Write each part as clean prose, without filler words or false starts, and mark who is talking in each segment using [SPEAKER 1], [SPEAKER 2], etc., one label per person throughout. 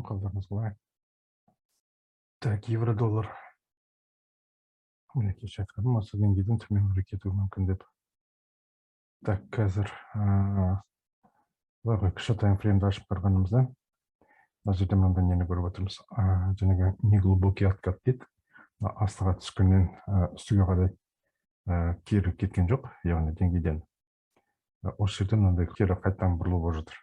[SPEAKER 1] Ассалаумағалейкум, қалдарыңыз қалай? Так, евро доллар. Міне, кеше айтқаным, осы деңгейден төмен қарай кетуі мүмкін деп. Так, қазір былай ғой, кіші таймфреймді ашып қарағанымызда мына жерде мынандай нені көріп отырмыз? Жаңағы неглубокий откат дейді. Астыға түскеннен үстіге қарай кері кеткен жоқ, яғни деңгейден. Осы жерде мынандай кері қайтадан бұрылу болып жатыр.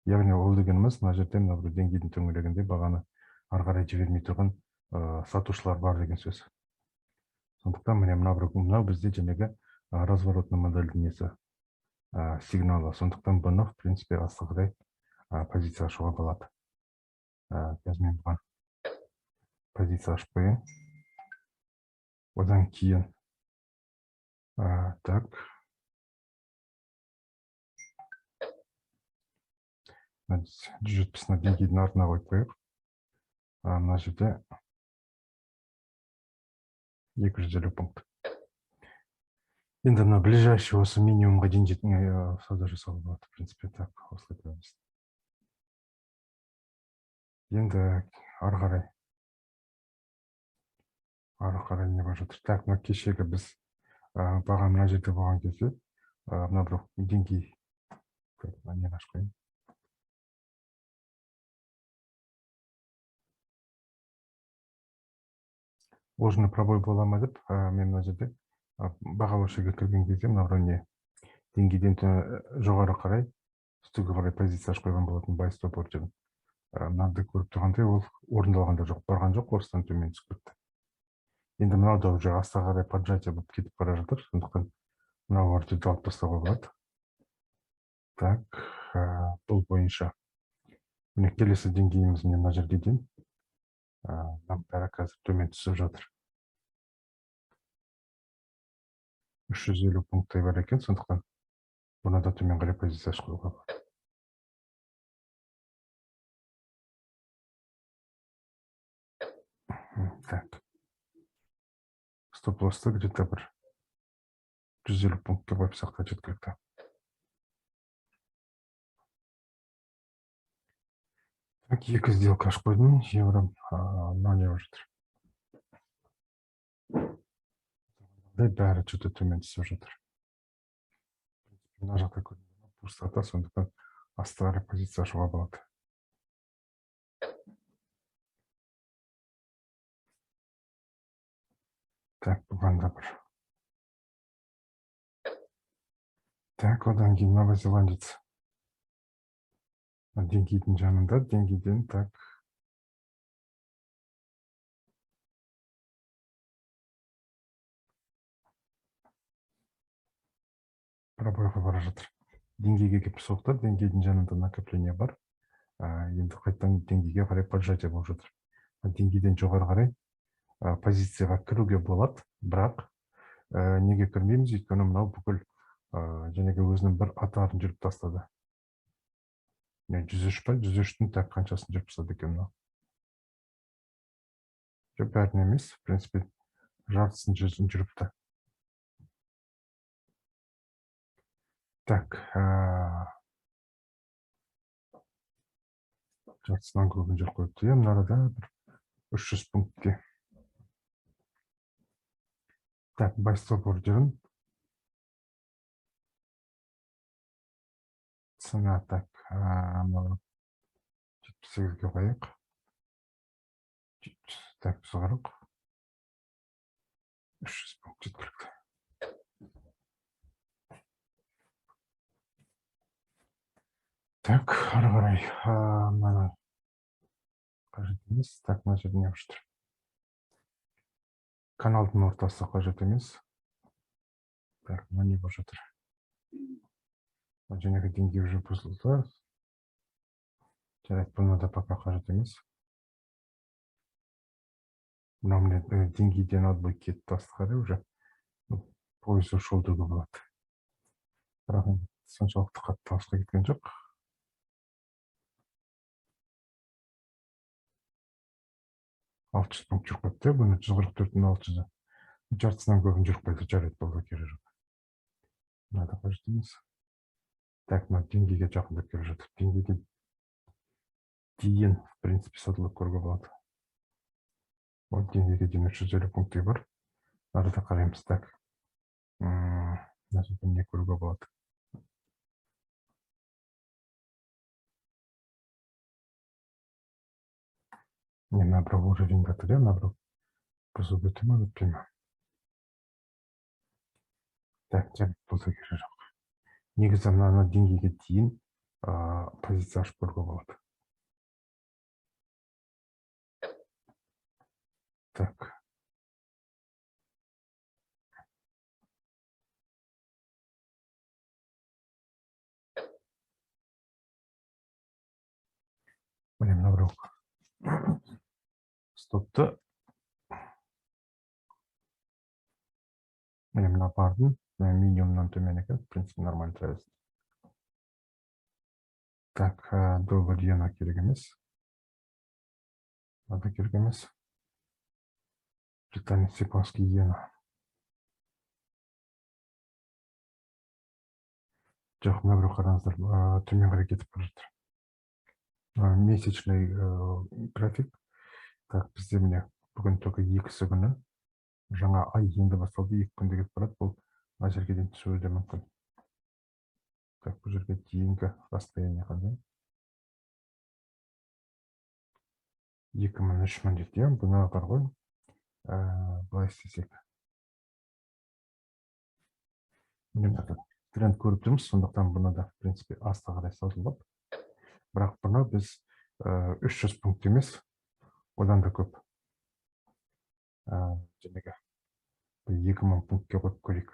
[SPEAKER 1] Яғни ол дегеніміз, мына жерде мына бір деңгейдің төңірегінде бағаны ары қарай жібермей тұрған сатушылар бар деген сөз. Сондықтан міне, мына бір мынау бізде жаңағы разворотный модельдің несі, сигналы. Сондықтан бұны, в принципе, астыға қарай позиция ашуға болады. Қазір мен бұған позиция ашып қояйын. Одан кейін так, 170 мына деңгейдің артына қойып қояйық. Мына жерде 250 пункт. Енді мына ближайший осы минимумға дейін сауда жасауға болады, в принципе. Так, осылай қоямыз. Енді ары қарай не болып жатыр? Так, мына кешегі біз баға мына жерде болған кезде мына бір деңгей, мына нені ашып қояйын. Ложный пробой бола ма деп мен мына жерде баға осы жерге кірген кезде мына бір не деңгейден жоғары қарай, үстіге қарай позиция ашып қойған болатын, buy stop ордерін. Мынаны көріп тұрғандай, ол орындалған да жоқ, барған жоқ, осыдан төмен түсіп кетті. Енді мынау да уже астыға қарай поджатие болып кетіп бара жатыр, сондықтан мынау ордерді алып тастауға болады. Так, бұл бойынша міне, келесі деңгейіміз міне, мына жерге дейін. Мынаның бәрі қазір төмен түсіп жатыр. 350 пункттай бар екен, сондықтан бұны да төмен қарай позиция ашып қоюға болады. Так, стоп лоссты где то бір 150 пунктке қойып тастақ та жеткілікті. Так, екі сделка ашып қойдым. Евро мынау не болып жатыр? Бәрі что то төмен түсіп жатыр. Мына жақта пустота, сондықтан астыға қарай позиция ашуға болады. Так, бұған да бір. Так, одан кейін новозеландец. Деңгейдің жанында, деңгейден, так, пробойға бара жатыр. Деңгейге келіп соқты, деңгейдің жанында накопление бар. Енді қайтадан деңгейге қарай поджатие болып жатыр. Деңгейден жоғары қарай позицияға кіруге болады, бірақ неге кірмейміз? Өйткені мынау бүкіл жаңағы өзінің бір атарын жүріп тастады. 103 па? 103-тің, так, қаншасын жүріп тастады екен мынау? Жоқ, бәрін емес, в принципе, жартысын жүзін жүріпті. Так, жартысынан көбін жүріп қойыпты. Иә, мына арада бір 300 пунктке. Так, buy stop ордерін. Цена, так, мынау 78-ге қояйық. Так, 140. 300 пункт жеткілікті. Так, ары қарай мынаны қажет емес. Так, мына жерде не болып жатыр? Каналдың ортасы қажет емес. Так, мына не болып жатыр? Жаңағы деңгей уже бұзылды. Жарайды, бұны да пока қажет емес. Мынау міне, деңгейден отбой кетті астқа қарай уже. Поезд ушел деуге болады. Бірақ енді соншалықты қатты алысқа кеткен жоқ. 600 пункт жүріп қойыпты, бұны 144 мың 600-і. Жартысынан көбін жүріп қойды, жарайды, болды, керегі жоқ. Мына да қажет емес. Так, мына деңгейге жақындап келе жатыр. Деңгейге Дейін, в принципе, сатылып көруге болады. Ол деңгейге дейін 350 пункттей бар. Арада қараймыз. Так, мына жерде не көруге болады? Не, мына бір уровень жатыр, иә, мына бір бұзып өте ма, өтпей ма? Так, жарайды, бұл да керегі жоқ. Негізі мына деңгейге дейін позиция ашып көруге болады. Так. Міне, мына біреу стопты, міне, мына бардың минимумнан төмен екен, в принципе, нормально тұра берсін. Так, доллар иена керек емес, мына да керек емес. Британец, японский иена жоқ. Мына біреу, қараңыздар, төмен қарай кетіп бара жатыр. Месячный график. Так, бізде, міне, бүгін только 2-сі күні, жаңа ай енді басталды, 2 күнде кетіп барады. Бұл мына жерге дейін түсуі де мүмкін. Так, бұл жерге дейінгі расстояние қандай? 2000, 3000 дейді, иә. Бұны бар ғой, былай істесек, міне, тренд көріп тұрмыз, сондықтан бұны да, в принципе, астқа қарай сатылып, бірақ бұны біз 300 пункт емес, одан да көп, жаңағы 2000 пунктке қойып көрейік.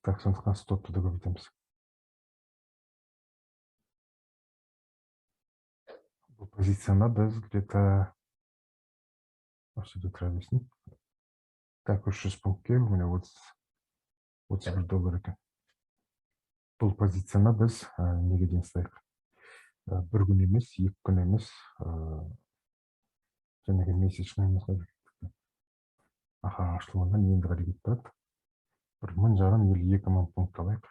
[SPEAKER 1] Так, сондықтан стопты да көбейтеміз. Бұл позицияны біз где-то осы жерде тұра берсін. Так, 300 пунктке, міне, 31 доллар екен. Бұл позицияны біз неге дейін ұстайық? Бір күн емес, 2 күн емес, жаңағы месячный емес. Аха, ашылуынан енді қарай кетіп барады. Бір 1500 или 2000 пункт алайық.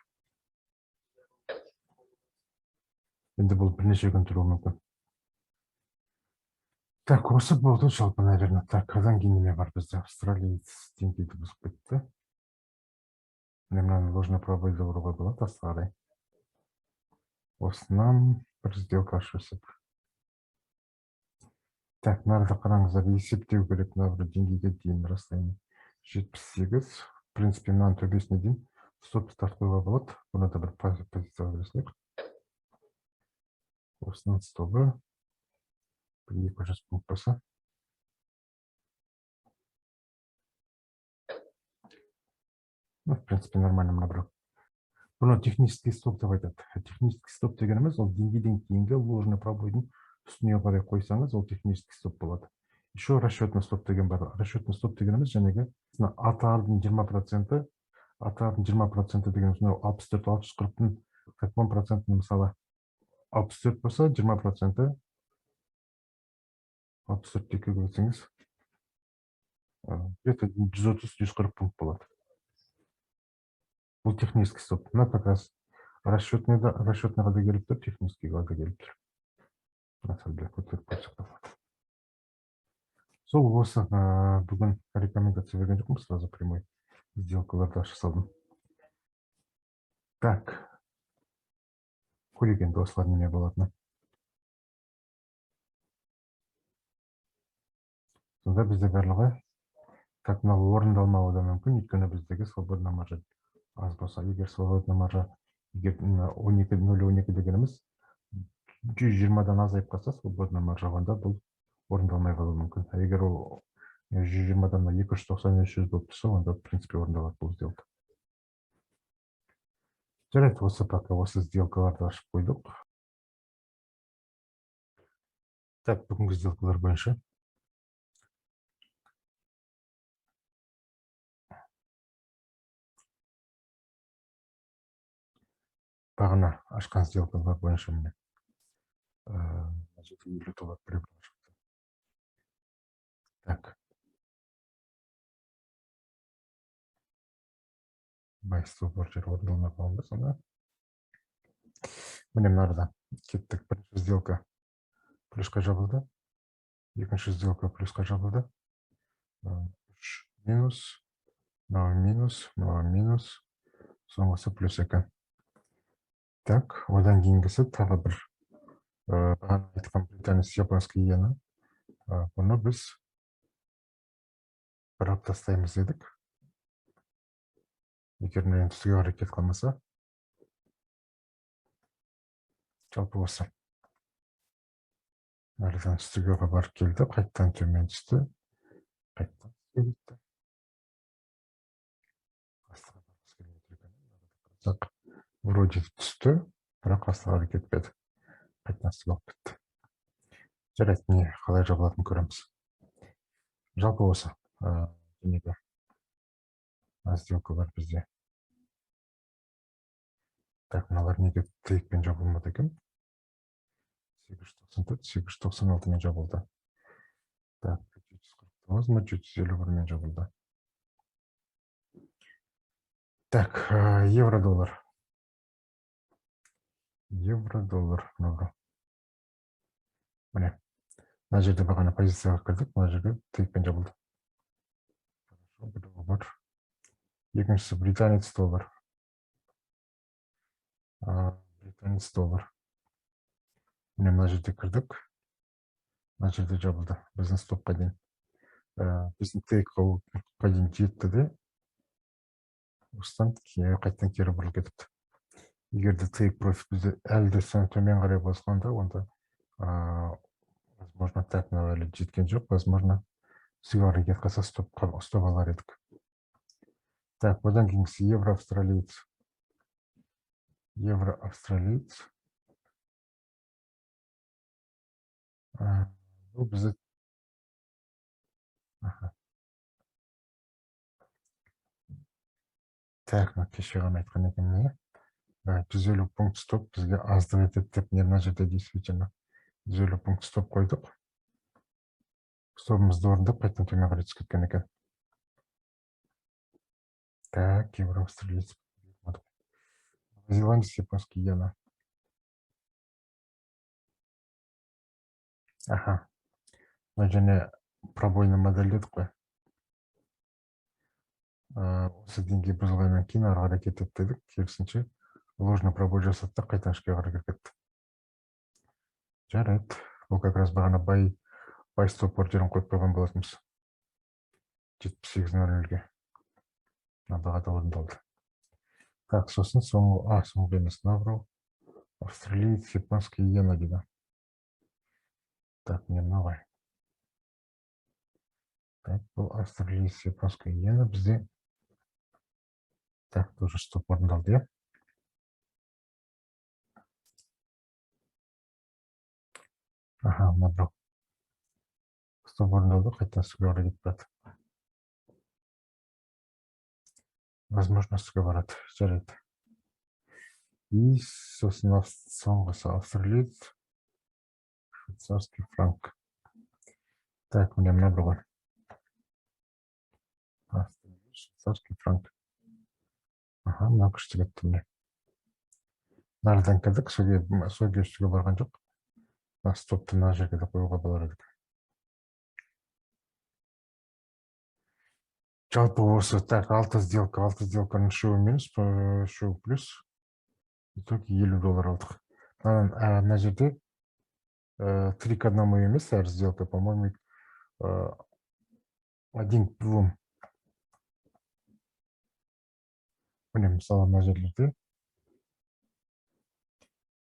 [SPEAKER 1] Енді бұл бірнеше күн тұруы мүмкін. Так, осы болды жалпы, наверное. Так, одан кейін неме бар бізде? Австралиец деңгейді бұзып кетті. Міне, мынаны ложный пробойды ұруға болады астқа қарай. Осынан бір сделка ашып жасап. Так, мына қараңыздар, есептеу керек мына бір деңгейге дейін расстояние 78. В принципе, мынаның төбесіне дейін стоп старт қоюға болады. Бұны да бір позицияға бере салайық. Осының стобы бір 200 пункт болса. Ну, в принципе, нормально мына біреу. Бұны технический стоп деп айтады. Технический стоп дегеніміз ол деңгейден кейінгі ложный пробойдың үстіне қарай қойсаңыз, ол технический стоп болады. Еще расчетный стоп деген бар. Расчетный стоп дегеніміз жаңағы АТР-дың 20%, АТР-дың 20% дегеніміз мынау 64, 640-тың так, 10%-ін, мысалы, 64 болса, 20%, 64-ті екіге бөлсеңіз, где-то 130, 140 пункт болады. Бұл технический стоп. Мына как раз расчетныйға да келіп тұр, техническийға да келіп тұр. Мына көтеріп қойсақ та болады. Сол осы, бүгін рекомендация берген жоқпын, сразу прямой сделкаларды аша салдым. Так, көрейік енді осылар неме болатыны. Сонда бізде барлығы, так, мынау орындалмауы да мүмкін, өйткені біздегі свободный маржа аз болса, егер свободный маржа, егер 12, 0,12 дегеніміз 120-дан азайып қалса свободный маржа, онда бұл орындалмай қалуы мүмкін. А егер ол 120-дан 290, 300 болып тұрса, онда, в принципе, орындалады бұл сделка. Жарайды, осы пока осы сделкаларды ашып қойдық. Так, бүгінгі сделкалар бойынша бағана ашқан сделкалар бойынша, міне, 750 доллар прибыль шықты. Так. Buy stop ордер орындалмай қалған ба сонда? Міне, мына арада кеттік. Бірінші сделка Плюсқа жабылды. Екінші сделка плюсқа жабылды. 3 минус, мынау минус, мынау минус, соңғысы плюс екен. Так, одан кейінгісі тағы бір бағана айтқан британец японский иена. Бұны біз бұрап тастаймыз дедік. Егер мына үстіге қарай кетіп қалмаса. Жалпы осы. Нардан үстіге барып келді, қайтадан төмен түсті. Қайтадан үстіге кетті. Астыға барғысы келмей тұр екен. Қарасақ, вроде түсті, бірақ астыға қарай кетпеді. Қайтадан үстіге алып кетті. Жарайды, не қалай жабылатынын көреміз. Жалпы осы денеге сделка бар бізде. Так, мыналар неге тейкпен жабылмады екен? 894, 896-мен жабылды. Так, 749 ма, 751-мен жабылды. Так, евро-доллар. Евро-доллар, мынау. Міне, мына жерде бағана позицияға кірдік, мына жерде тейкпен жабылды. Хорошо, біреуі бар. Екіншісі британец доллар. Британец доллар. Міне, мына жерде кірдік. Мына жерде жабылды. Біздің стопқа дейін. Біздің тейкқа дейін жетті де. Осыдан қайтадан кері бұрылып кетіпті. Егер де тейк профит бізде әлі де төмен қарай басқанда, онда возможно, так, мынау әлі жеткен жоқ, возможно, үстіге қарай кетіп қалса, стоп алар едік. Так, одан кейінгісі евро австралиец. Евро австралиец. Бұл бізде. Аха. Так, мына кеше ғана айтқан екен, не? 150 пункт стоп бізге аздық етеді деп, не, мына жерде действительно 150 пункт стоп қойдық. Стопымызды орындап, қайтадан төмен қарай түсіп кеткен екен. Так, евро австралиец. Новозеландец, японский иена. Аха. Мына және пробойный модель дедік қой. Осы деңгей бұзылғаннан кейін ары қарай кетеді дедік. Керісінше, ложный пробой жасады да қайтадан ішке қарай кіріп кетті. Жарайды. Бұл как раз бағана бай стоп ордерін қойып қойған болатынбыз. Жетпіс сегіз нөл нөлге. Мына бағада орындалды. Так, сосын соңғы, соңғы емес, мынау біреу. Австралиец, японский иена дейді. Так, міне мынау ғой. Так, бұл австралиец, японский иена бізде. Так, тоже стоп орындалды, иә? Аха, мына біреу. Стоп орындалды, қайтадан үстіге қарай кетіп барады. Возможно, үстіге барады. Жарайды. И сосын соңғысы австралиец, швейцарский франк. Так, міне мына бір ғой. Австралиец, швейцарский франк. Аха, мына күшті кетті міне. Нардан кірдік, сөге үстіге барған жоқ. Мына стопты мына жерге де қоюға болар еді. Жалпы осы, так, алты сделка, алты сделканың үшеуі минус, үшеуі плюс. В итоге елу доллар алдық. Мына жерде три к одному емес әр сделка, по-моему, один к двум. Міне, мысалы, мына жерлерде,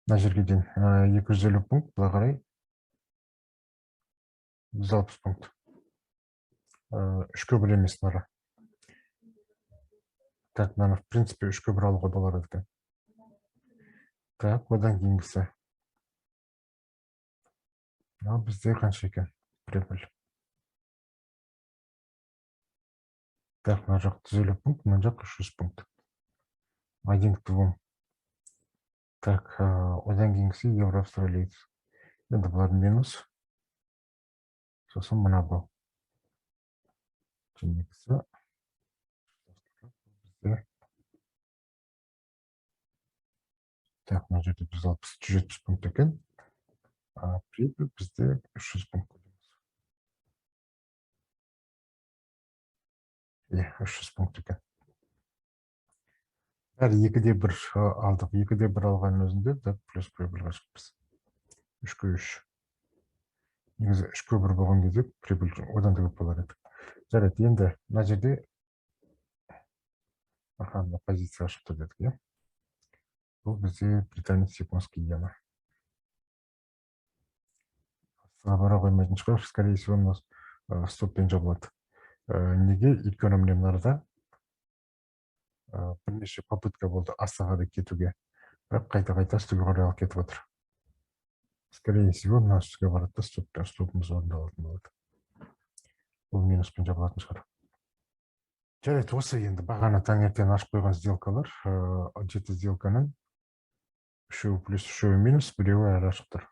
[SPEAKER 1] мына жерге дейін 250 пункт, былай қарай 160 пункт. Үшке бір емес мынары. Так, мынаны, в принципе, үшке бір алуға болар екен. Так, одан кейінгісі. Мынау бізде қанша екен? Прибыль. Так, мына жақ 150 пункт, мына жақ 300 пункт. Один к двум. Так, одан кейінгісі евро австралиец. Енді бұлар минус. Сосын мына бұл. Жәнегісі бізде. Так, мына жерде 160, 170 пункт екен. А прибыль бізде 300 пункт. Иә, 300 пункт екен. Бәрі 2,1 алдық. 2,1 алғанның өзінде да плюс прибыльға шықпыз. 3-ке 3. Негізі 3-ке 1 болған кезде прибыль одан да көп болар еді. Жарайды, енді мына жерде, аха, мына позиция ашып тұр дедік, иә. Бұл бізде британец, японский иена. Астыға бара қоймайтын шығар, скорее всего, мына стоппен жабылады. Неге? Өйткені міне, мынарда бірнеше попытка болды астыға қарай кетуге, бірақ қайта қайта үстіге қарай алып кетіп отыр. Скорее всего, мына үстіге барады да, стопымыз орындалатын болады. Бұл минуспен жабылатын шығар. Жарайды, осы енді бағана таңертең ашып қойған сделкалар. Жеті сделканың үшеуі плюс, үшеуі минус, біреуі әлі ашық тұр.